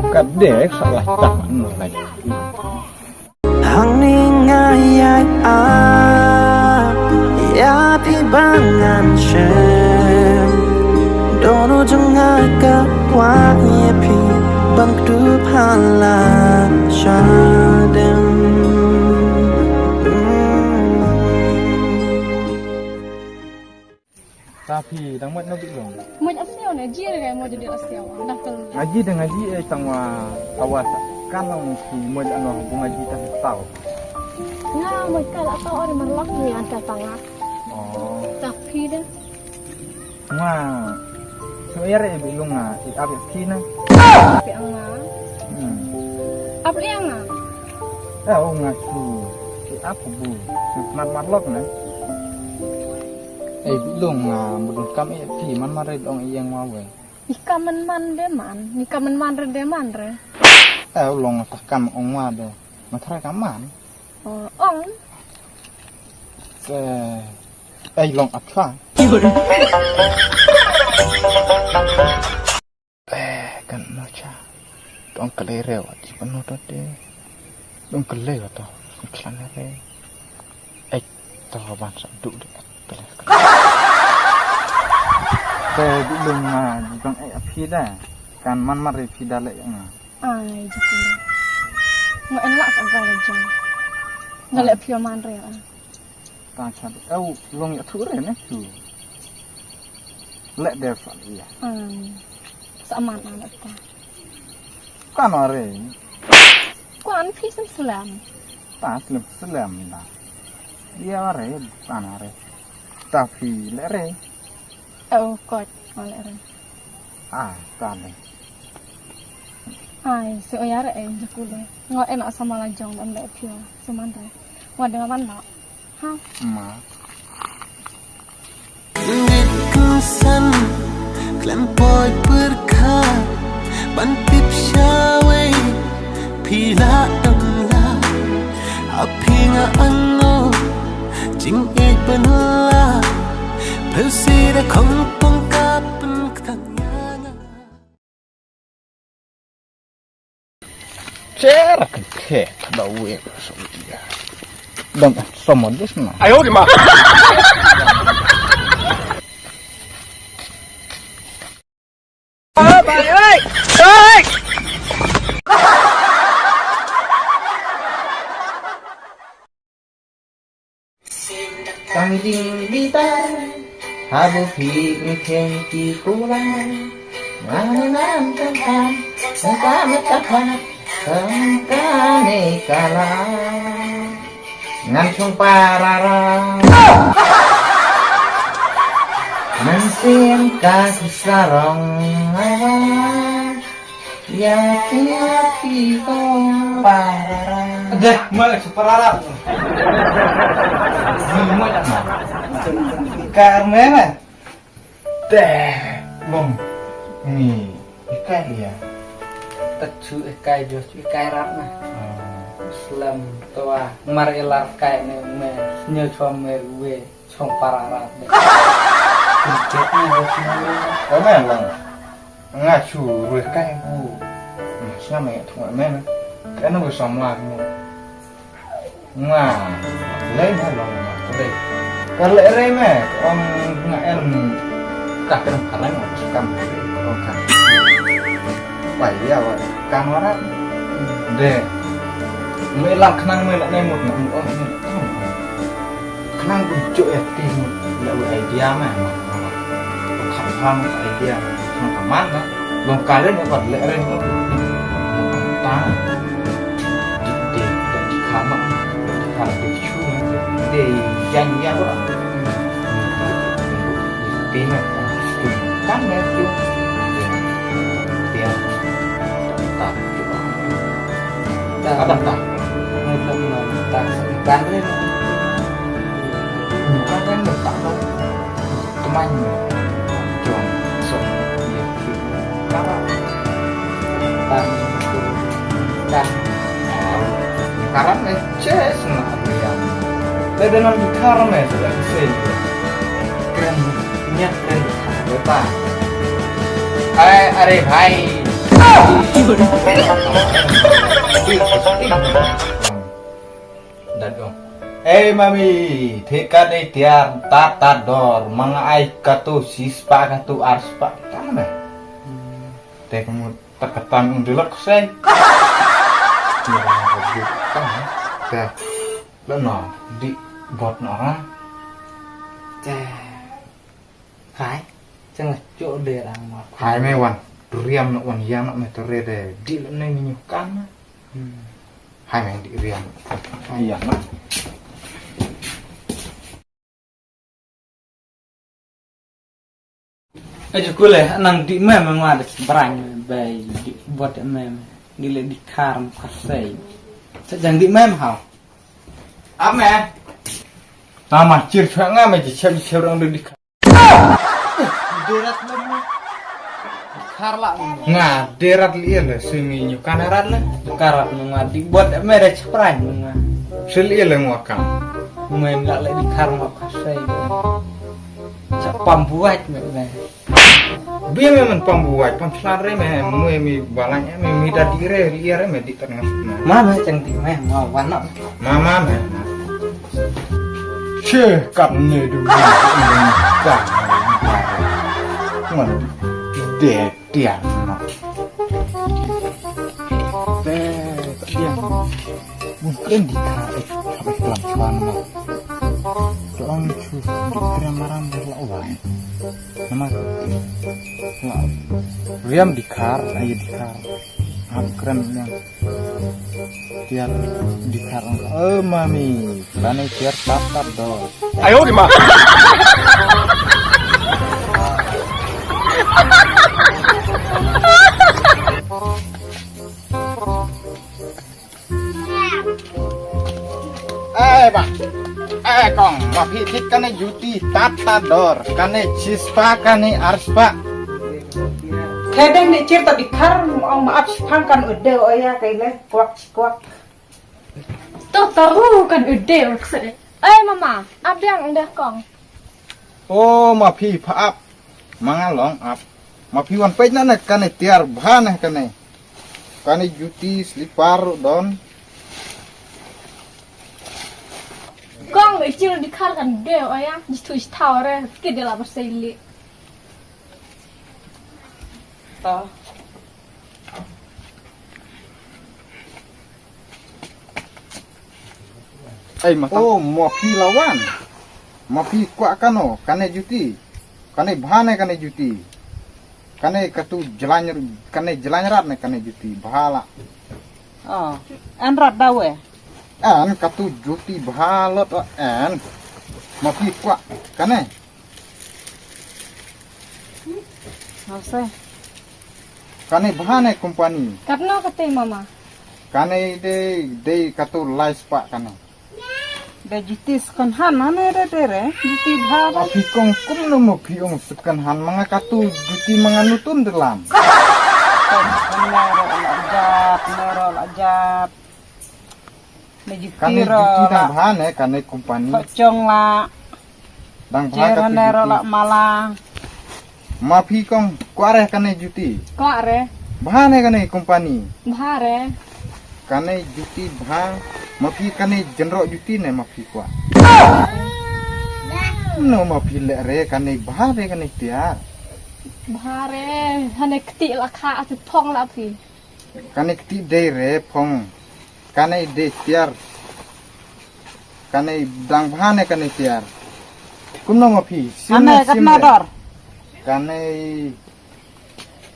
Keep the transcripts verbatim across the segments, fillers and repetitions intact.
Ka dek sa lah tak man lai. Hangne nga ïai ap ïa phi ba ngan shem. Dohnud jong nga ka kwah ïa phi ban kdup ha la shadem. Hmm. Ta phi dang mut na Bitlung? Mut asiaw ne, ji re mut jadi asiaw. Dah kel. Ngaji dang ngaji eh tang wa tawa kan long phi mut ano bu ngaji ta taw. Nga mut ka la taw ari marlak ni an ta tanga. Oh. Ta phi deh. Nga. So ya re Bitlung nga i ap ya phi na. Ap ya nga. Hmm. Ap ya nga. Eh, oh, nga tu. I ap bu. Mat marlak na. Eh, Bitlung nga mudun kam eh phi man mare dong ïeng wa we. Ni kam man man de man, ni kam man man re de man re. Eh, long ta kam ong wa de. Ma thra kam man. Oh, ong. Eh, eh, long ap thra. Eh, kan no cha. Dong kale re wa ti pano to de. Dong kale wa to. Chlan re. Eh, to ban sa du de. Kale. Te di lung ma di bang eh phi da. Kan man mar phi da le nga. Ai, jikula. Ngo en la sa ga le jang. Nga le phi man re. Ta cha. Au long ya thu re ne thu. Le de fa ya. Ai. Sa man an ta. Kan are. Kan phi sem selam. Ta selam selam da. Dia are kan are. Ta phi le re. Au kot le re. Ah, ta le. Ai, so ya re eh jikula. Ngo en la sa ma la jong dan le phi. Sa man re. Ngo de man la. Ha. Ma. Dit khusan klem poi pyrkhat ban tip shawei phi la em la. Aphi nga ango jingïeit ban la. Phi si da khong pong ka pynktang ïa nga. Chera ka khe ka da we ka so dia. Dam sama dus na. Ayo di ma. Tang jing bitar ha bu phi mi kheng ki kulang. Ngan ngan tang tang tang ka met ka pha tang ka ne ka la. Ngan chung parara. Ngan sim ka ki sarong awa. Ya, ya, ki ko parara. Deh, mal su parara. Ni mo ya ma. Kar me me. Deh, long. Ni, ikai ya. Tachu ikai jos ikai rap na. Slam toa mar ilar kai ne me. Nyo chom me ruwe. Chong parara de. Kuntet ni bos ni. Kau main lang. Nga chu ruh kai bu. Mas nga main tu main. Kan aku sama ni. Nga. Lai na lang ma. Lai. Kar le re me. Ong nga en. Ka kan kalang aku sukam. Ong ka. Pai ya wa. Kan wara. De. Me lang kenang me nak nemut nak. Ong ni. Khnang kun jooh ïa ti mut la u idea ma ma. Kham kham idea khnang ka man na. Long ka ren ka le ren. Ta. Di di di kham ma. Kham di chu ma. Di jan ïa ba. Ti na. Kan na chu. Ti. Ta. Ta. Ta. Ta. Kan ren. Kan ren ta. Kemai jong song ye ki kara. Tan tu tan. Karam eh ches na riam. Te dengan karam eh sudah sei. Kren nyet kren kata. Hai, are bhai. Dad ong. Ei mami, thik kat ei tiar tat tat dor, ma nga ai katu shispah katu arspah. Tang na. Te kamu tak katan ung dilok sei. Te. Lo no, di bot no ra. Te. Hai, chang la chok de rang ma. Hai me wan, riam nok wan yang nok me tere de, di lok ne minyu kan. Hmm. Hai me di riam. Hai yang nok. Eh, jukule, nang di mem ma de brang, bai di bot mem, di le di kar ma kasei. Sa jang di mem hau. Ame. Nama chir chwa nga me chep chep rang di kar. Derat lem. Kar la. Nga derat li le simi nyu kanarat le. Karat nga di bot me re chaprai nga. Sil le ngwa kam. Mem la le di kar ma kasei. Chapam buat me me. Bi me men pam buai, pam chlan re me, mui mi balang e, me mi da di re, li re me di tengah sukna. Ma me chang di me, ma wan nok. Ma ma me. Che kap ne du me, me ka. Ngon de tiang no. Be, tiang. Mungkin di ka, eh, apa pelan pelan no. Doang chu, di tiang maram de la wai. Namar riam dikhar, ayo dikhar. Am kren riam. Tiar dikhar. Oh mami, lane tiar tap tap do. Ayo di ma. Eh, ba. Eh, kong, ma phi thik kane juti tat tat dor, kane chispa kane arspa. Khedeng ni chir ta dikhar ong ma ap chipang kan ude oya kaile kwak kwak. To to hu kan ude ong kse. Eh, mama, ap biang ude kong. Oh, ma phi pha ap. Ma nga long ap. Ma phi wan peit na ne kane tiar bha ne kane. Kane juti slipar don. Kong, i chil dikhar kan de oya, jitu jitau re, ki de la berseli. Ta. Ei, mata. Oh, ma phi lawan. Ma phi kwah kano, kane juti. Kane bha ne kane juti. Kane katu jlan, kane jlan rat ne kane juti bha la. Oh, en rat dawe. En katu juti bha lot en. Ma phi kwah kane. Hose. Kane bha ne company. Katno kate mama. Kane de de katu lai spah kane. De juti second hand, hane re de re, juti bha ba. Api kong kum no mo pi ong second hand, manga katu juti manga nutun de lam. Kane ro la jat, ne ro la jat. Ne juti ro la. Kane juti dang bha ne, kane company. Kok chong la. Dang bha katu juti. Cher hane ro la mala. Ma phi kong, kwah re kane juti. Kwah re. Bha ne kane company. Bha re. Kane juti bha. Ma phi kane jynroh juti ne ma phi kwah. No ma phi leh re kane bha re kane tiar. Bha re. Hane kti la kha atu phong la phi. Kane kti dei re phong. Kane dei tiar. Kane dang bha ne kane tiar. Kumno ma phi. Sim ne ane sim katna re. Dor. Kane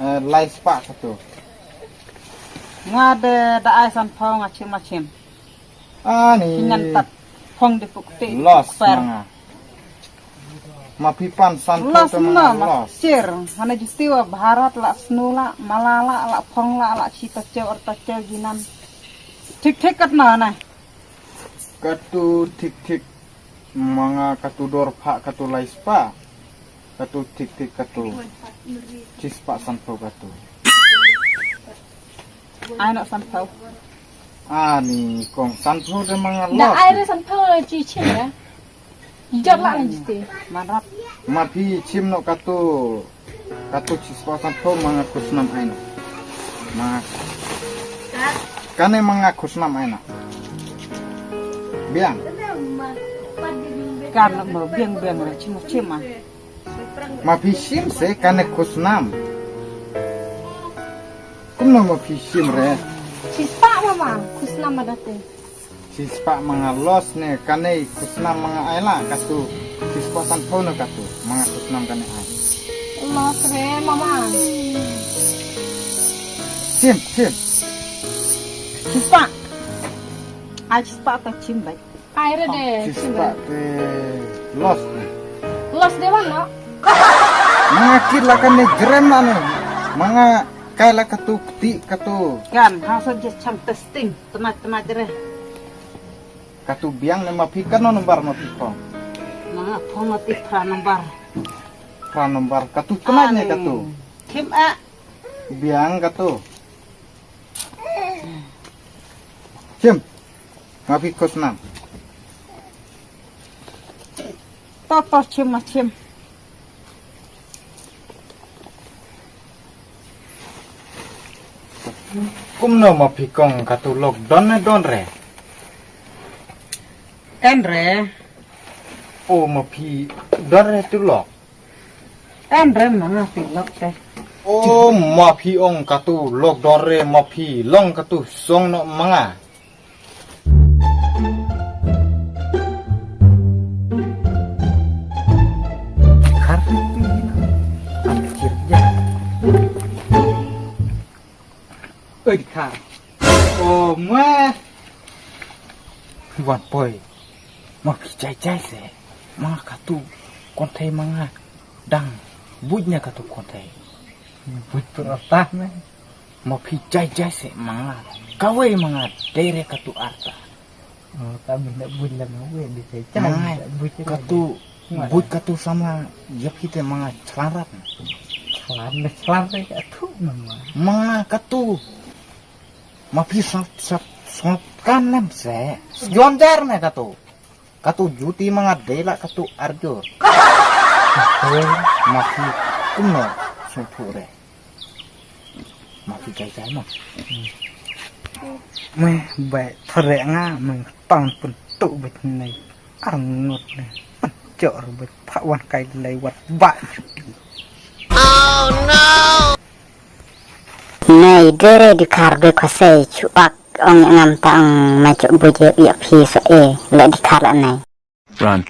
Eh, lai spah katu. Nga de da ai san phong nga chim ma chim. Ani. Nyan tat phong de puk te. Loss ma nga. Ma phi pan san phong. Loss ma nga loss. Sir, hana juti wa bharat la snu la, mala la, la phong la, la chi ta cheu ar ta cheu jinan. Thik thik katna na. Katu thik thik. Ma nga katu dor pha katu lai spah. Katu thik thik katu. Chi spah san phew katu. Ai no san phew. Ani kong san phew de ma nga. Da loss. Ai re san phew le chi chim ya. Jot la ni jite. Manrap. Ma phi chim no katu. Katu chi spah san phew ma nga kus nam ai no. Ma. Kane ma nga khusnam ai na. Biang. Kan mo biang biang re chim chim ah. Ma phi shim se kane khusnam. Kumno ma phi shim re. Shispah mama khusnam ma da te. Shispah ma nga los ne kane khusnam ma nga ai la katu. Shispah sanphew ne katu ma nga khusnam kane ai. Los re mama. Shim shim. Shispah. Ai shispah ta shim bai. Ai re de. Shispah te los ne. Los de wan no. Ma nga kit la kane jerem na ne. Ma nga kai la katu kti katu. Kan ha sa je cham testing. Tma tma jere. Katu biang ne ma phi kano nombar ma phi phong. Ma phong ma phi phra nombar. Phra nombar katu tma ne katu. Kim a. Biang katu. Chim. Ma phi khusnam. To to chim ma chim. Kumno ma phi kong katu lok don ne don re. En re. O ma phi don re tu lok. En re ma nga phi lok te. O ma phi ong katu lok don re ma phi long katu song no ma nga. Khar pi na. Am kir ja. Oi khar. O ma. Wan poi. Ma phi jai jai se. Ma katu. Konthei ma nga. Dang. Buj ne katu konthei. Buj pun arta me. Ma phi jai jai se ma nga. Kawei ma nga dei re katu arta. Oh, ta buj na buj la ma wei di jai jai. Ma nga buj katu buj katu sama ya phi te ma nga chlan rat. Chlan ne chlan re katu ma nga. Ma nga katu. Ma phi sat sat sat kan lam se. Jon jar ne katu. Katu juti ma nga dei la katu arjur. Ma phi kumno sngewthuh re. Ma phi jai jai ma. Me bai thore nga me tang pun tu bet nei. Ar ngut ne. Jor bet pha wan kai lei wat ba juti. Nei dere di khar be khosei chuak ong ngam ta ong ma chok buje yak phi so e la di khar la nei. Run.